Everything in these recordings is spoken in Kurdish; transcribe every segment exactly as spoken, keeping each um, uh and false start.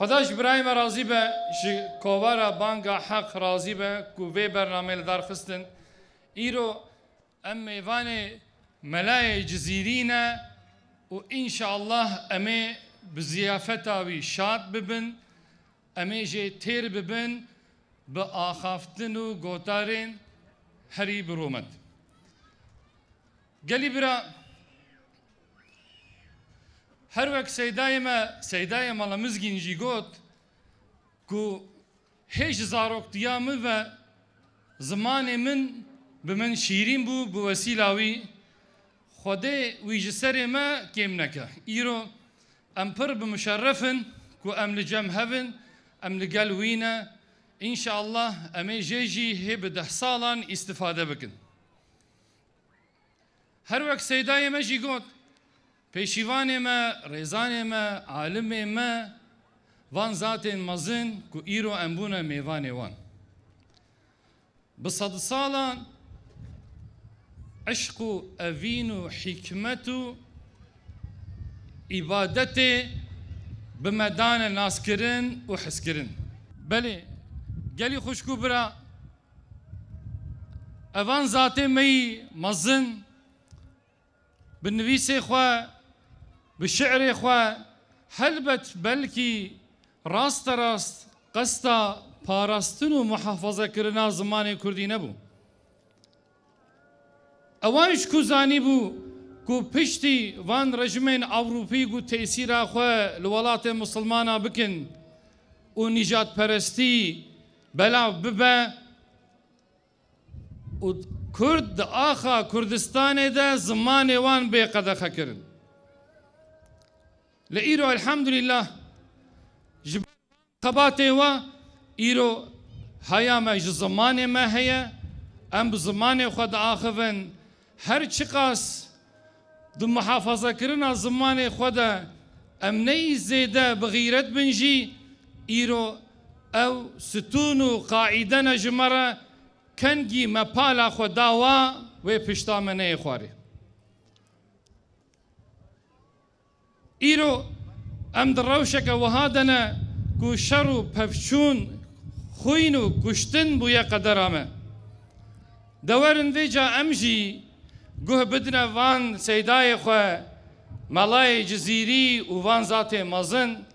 Xweda ji birayê me razî be, ji kovara Banga Heq razî be ku vê bernameyê li dar xistin. Îro em mêvanê Melayê Cizîrî ne û înşallah em ê bi ziyafeta wî şad bibin, em ê jê têr bibin bi axaftin û gotarên herî bi rûmet. Gelî bira, her wek seydayê me, seydayê Mala Mizgîn jî got ku hê ji zaroktiya min ve zimanê min bi min şîrîn bû, bi wesîla wî Xwedê wî ji serê me kêm neke. Îro em pir bi muşerref in ku em li cem hev in, em li gel wî ne. Înşallah em ê jê jî hê bi deh salan îstifade bikin. Her wek seydayê me jî got, pêşîvanê me, rêzanê me, alimê me, van zatên mezin ku îro em bûne mêvanê wan. Bi sedsalan eşq û evîn û hîkmet û îbadetê bi me dane naskirin û hizkirin. Belê, gelî xwişk û bira, evan zatê me yî mezin, bi nivîsê xwe, bi şi'rê xwe, helbet belkî rasterast qesta parastin û muhafazekirina zimanê kurdî nebû. Ewan ji ku zanîbû ku piştî van rejimên Ewropî ku tesîra xwe li welatê misilmana bikin û nîjadperestî belav bibe, û Kurd di axa Kurdistanê de zimanê wan bê qedexe kirin. Li îro elhamdulillah ji ber xebatê we îro haya me ji zimanê me heye, em bi zimanê xwe diaxivin, her çiqas di muhafazekirina zimanê xwe de em neyî zêde bi xîret bin jî, îro ew stûn û qaîde ne ji me re, kengî me pala xwe da wa, wê pişta me neyê xwarê. Îro em di rewşeke wiha de ne ku şer û pevçûn, xwîn û kuştin bûye qedera me. De werin vêca em jî guh bidine van seydayê xwe, Melayê Cizîrî û van zatê mezin,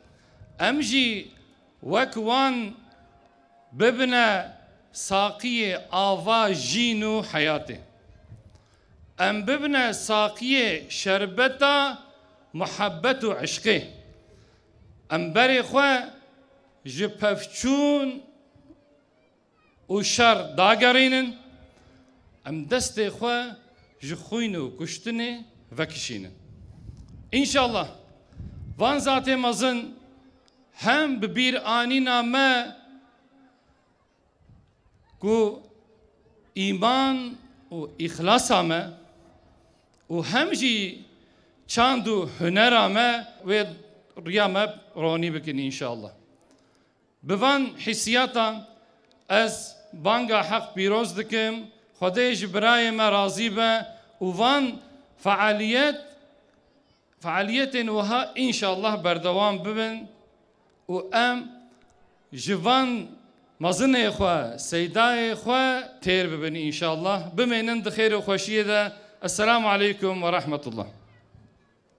em jî wek wan bibine saqiyê ava jîn û heyatê. Em bibine saqiyê şerbeta muhebbet û eşqê. Em berê xwe ji pevçûn û şer dagerînin, em destê xwe ji xwîn û kuştinê vekişînin. Înşallah van zatê mezin hem bi bîr anîna me ku îman û îxlasa me û hem jî çand û hunera me wê riya me ronî bikin înşallah. Bi van hîsiyatan ez banga Heq pîroz dikim, Xwedê ji birayê me razî be û van fealiyet, fealiyetên wiha înşallah berdewam bibin û em ji van mezinê xwe, seydayê xwe têr bibin înşallah. Bimênin di xêr û xweşiyê de. Esselamu aleykum ve rahmetullah.